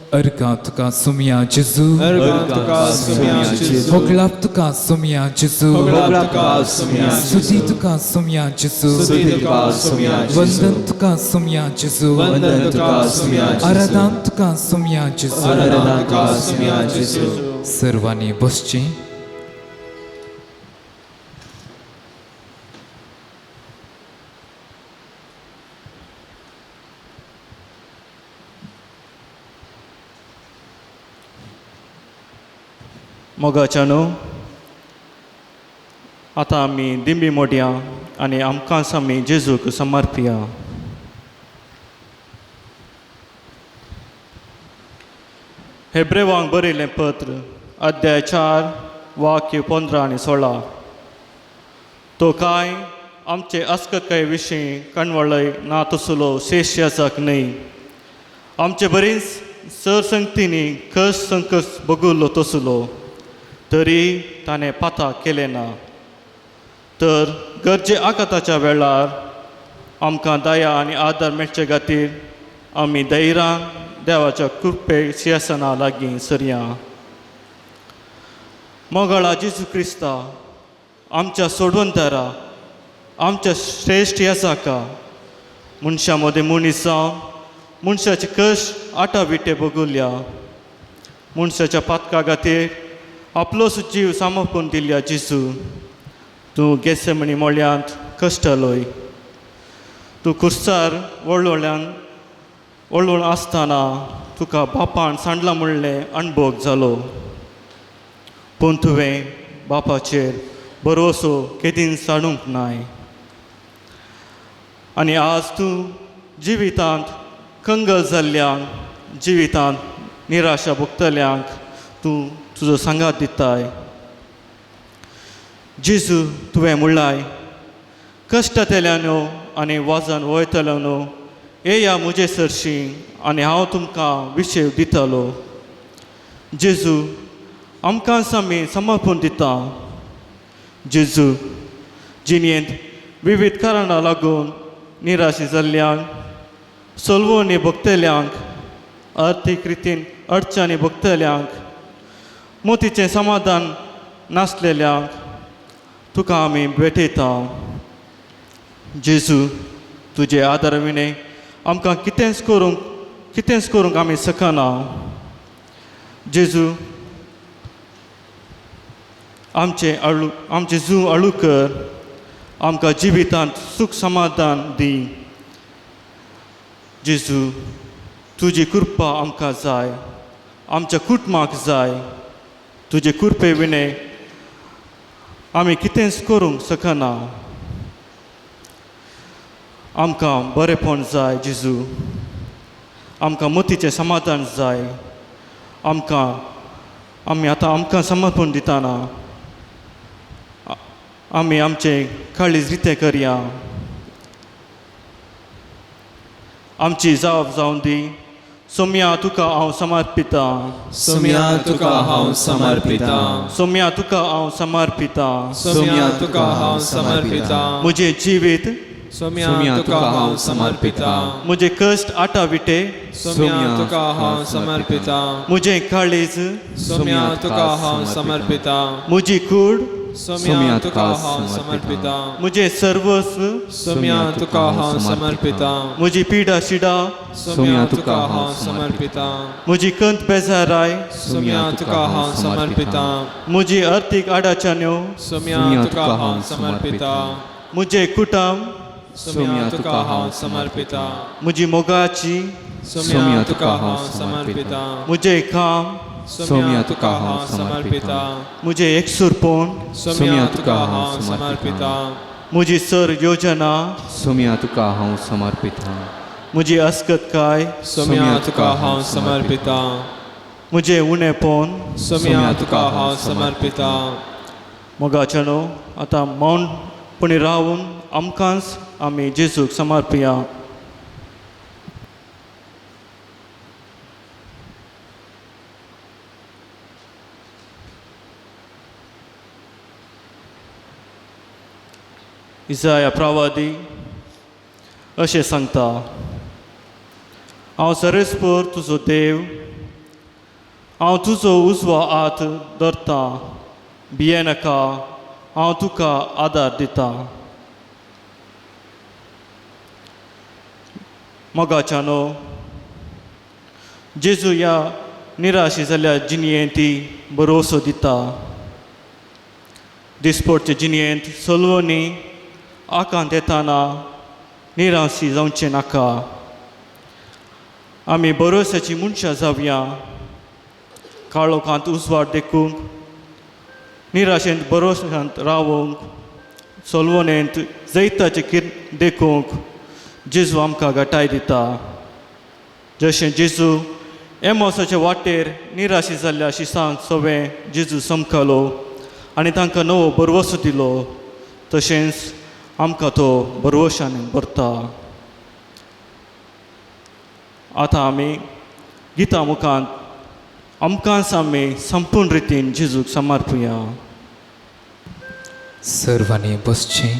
अर्गां तुका सुमया जेजू, अर्गां तुका सुमया जेजू, होगळाप तुका सुमया जेजू, होगळाप तुका सुमया जेजू, स्तुती तुका सुमया जेजू, स्तुती तुका सुमया जेजू, वंदन तुका सुमया जेजू, वंदन तुका सुमया जेजू, आराधन तुका सुमया जेजू, आराधन तुका सुमया जेजू. सर्वांनी बसचें. मोगाच्यानो, आतां आमी दिंबी मोडया आनी आमकांच आमी जेजूक समर्पया. हेब्रेवांक बरयलें पत्र अध्याय 4 वाक्य 15 आनी 16. तो कांय आमचे अस्कतकाये विशीं कणवळय ना तसलो शेष याचक न्हय. आमचे बरीच सर संगतींनी कस संकस बगुल्लो तसलो तरी ताणें पाता केलें ना. तर गरजे आकाताच्या वेळार आमकां दया आनी आदार मेळचे खातीर आमी धैर्यान देवाच्या कृपे सिंहासना लागीं सरया. मोगाळा जेजू क्रिस्ता, आमच्या सोडवणदारा, आमच्या श्रेश्ठ याजाका, मनशां मदीं मनीस जावन मनशाचे कश्ट आटाविटे बगुल्या, मनशाच्या पातका खातीर आपलोच जीव समर्पून दिल्या जेजू, तूं गेसेमणी मोळ्यांत कश्टलोय. तूं कुर्सार वळवळ्यान वळवळ आसतना तुका बापान सांडला म्हणलें अणभोग जालो, पूण तुवें बापाचेर भरवसो केदीन साडूंक नाय. आनी आज तूं जिवितांत कंगल जाल्ल्यांक, जिवितांत निराशा भोगतल्यांक तूं तुजो सांगात दिताय. जेजू, तुवें म्हणलाय, कश्टांतल्यानो आनी वाजन वयतल्यानो येया म्हजे सरशीं आनी हांव तुमकां विशेव दितलो. जेजू, आमकां आमी समर्पण दिता. जेजू, जिणेंत विविध कारणां लागून निराशी जाल्ल्यांक, सोलवणी भोगतल्यांक, अर्थीक रितीन अडचणी भोगतल्यांक, मोतीचें समाधान नासलेल्यांक तुका आमी भेटयता. जेजू, तुजे आदार विणें आमकां कितेंच करूंक आमी शकना. जेजू, आमचें जू अळू कर, आमकां जिवितांत सूख समाधान दी. जेजू, तुजी कृपा आमकां जाय, आमच्या कुटुंबाक जाय. तुजे कृपे विणें आमी कितेंच करूंक शकना. आमकां बरेपण जाय जेजू, आमकां मतीचें समाधान जाय. आमकां आमी आतां आमकां समर्पण दितना आमी आमचें काळीज रितें करया. आमची जाप जावन दी. सोम्या तुका हांव समर्पिता, सोम्या तुका हांव समर्पिता, सोम्या तुका हांव समर्पिता, सोम्या तुका हांव समर्पिता, म्हजें जिवीत सोम्या तुका हांव समर्पिता, म्हजें कश्ट आटाविटे सोम्या तुका हांव समर्पिता, म्हजें काळीज सोम्या तुका हांव समर्पिता, म्हजी कूड सोम्या तुका हांव समर्पिता, म्हजें सर्वस्व सोम्या तुका हांव समर्पिता, म्हजी पिडा शिडा सोम्या तुका हांव समर्पिता, म्हजी कंत बेजाराय सोम्या तुका हांव समर्पिता, म्हजी अर्थीक अडचण्यो सोम्या तुका हांव समर्पिता, म्हजें कुटुंब सोम्या तुका हांव समर्पिता, म्हजी मोगाची सोम्या तुका हांव समर्पिता, म्हजें काम सोम्या तुका हांव समर्पिता, म्हजें एकसूरपण सोम्या तुका हांव समर्पिता, म्हजी सर योजना सोम्या तुका हांव समर्पिता, म्हजी अस्कतकाय सोम्या तुका हांव समर्पिता, म्हजें उणेपण सोम्या तुका हांव समर्पिता. मोगाच्यानो, आतां मौनपणी रावून आमकांच आमी जेजूक समर्पया. इजाया प्रवादी अशें सांगता, हांव सरेस्पर तुजो देव, हांव तुजो उजवो हात धरतां, भियेनाका, हांव तुका आदार दितां. मोगाच्यानो, जेजू ह्या निराशी जाल्ल्या जिणयेंत भरोसो दिता. दिसपडचे जिणयेंत सलवणी आकांत येताना निराशी जावचें नाका. आमी भरोश्याची मनशां जावया, काळोखांत उजवाड देखूंक, निराशेंत भरोश्यांत रावूंक, सलवणेंत जैताचें किर्ण देखूंक जेजू आमकां घटाय दिता. जशें जेजू एमोसाचे वाटेर निराशी जाल्ल्या शिसांक सवें जेजू समकालो आनी तांकां नवो भरवसो दिलो, तशेंच आमकां तो भरवशान भरता. आतां आमी गितां मुखांत आमकांच आमी संपूर्ण रितीन जेजूक समर्पुया. सर्वांनी बसचें.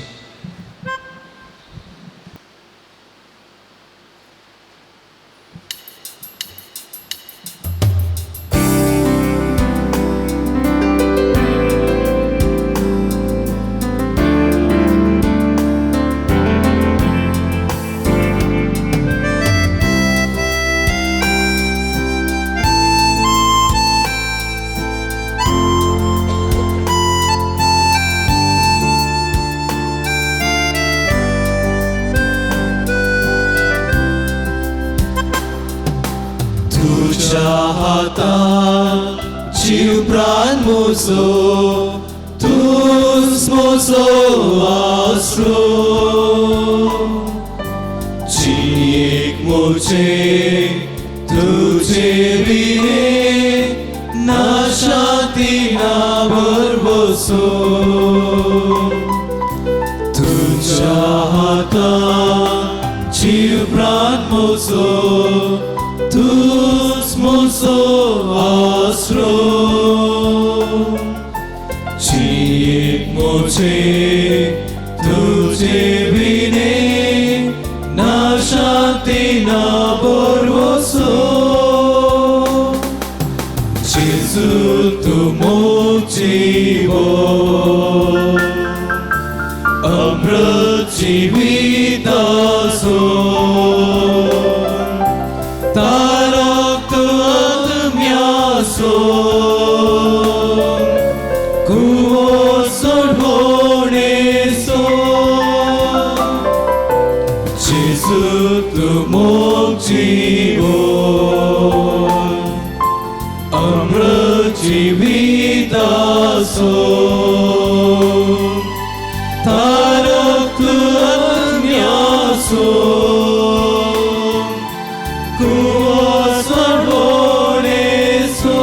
तुझ्या हातान जीव प्राण म्हजो, तूंच म्हजो आसरो. जियेक म्हजे तुजे विणे ना शांती ना भरवसो. तुझ्या हातान जीव प्राण म्हजो, तूंच म्हजो आसरो. जियेक म्हजे तुजे विणे ना शांती ना भरवसो. जेजू तूं म्हजीवो, अमृत जिविताचो, तारक आत्म्याचो, कुवो सोडवणेचो. जेजू तूं म्हजीवो, अमृत जिविताचो, तारक आत्म्याचो, कुवो सोडवणेचो.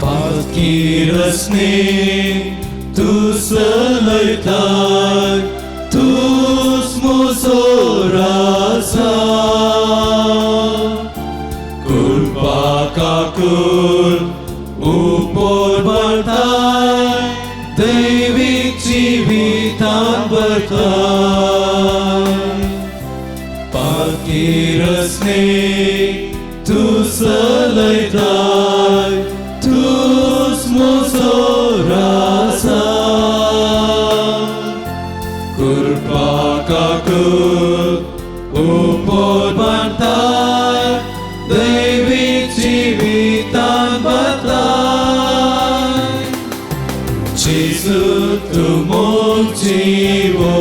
पाकिरसने तूं चलयताय, तूंच म्हजो राजा. कुलपा काकूल उपोर भरताय, दैवीक जिवितान भरताय. पाकिरसने तूं चलयताय, तूंच म्हजो राजा. कृपा काकूल उपोर भरताय, दैवीक जिवितान भरताय. जेजू तूं म्हजीवो,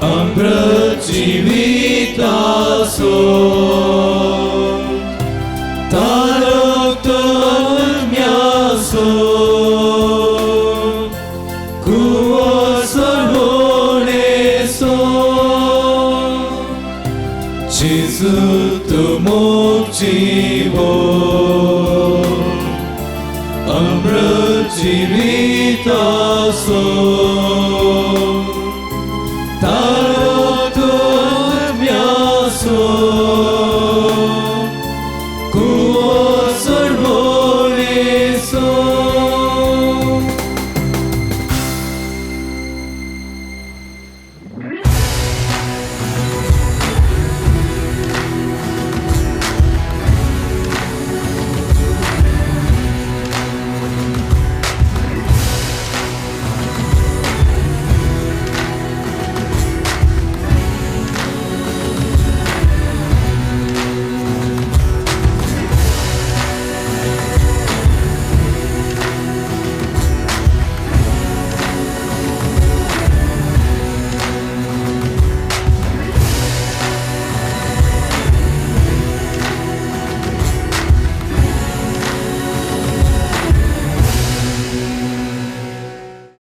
अमृत जिविताचो, तारक आत्म्याचो, कुवो सोडवणेचो. जेजू तूं म्हजीवो, अमृत जिविताचो,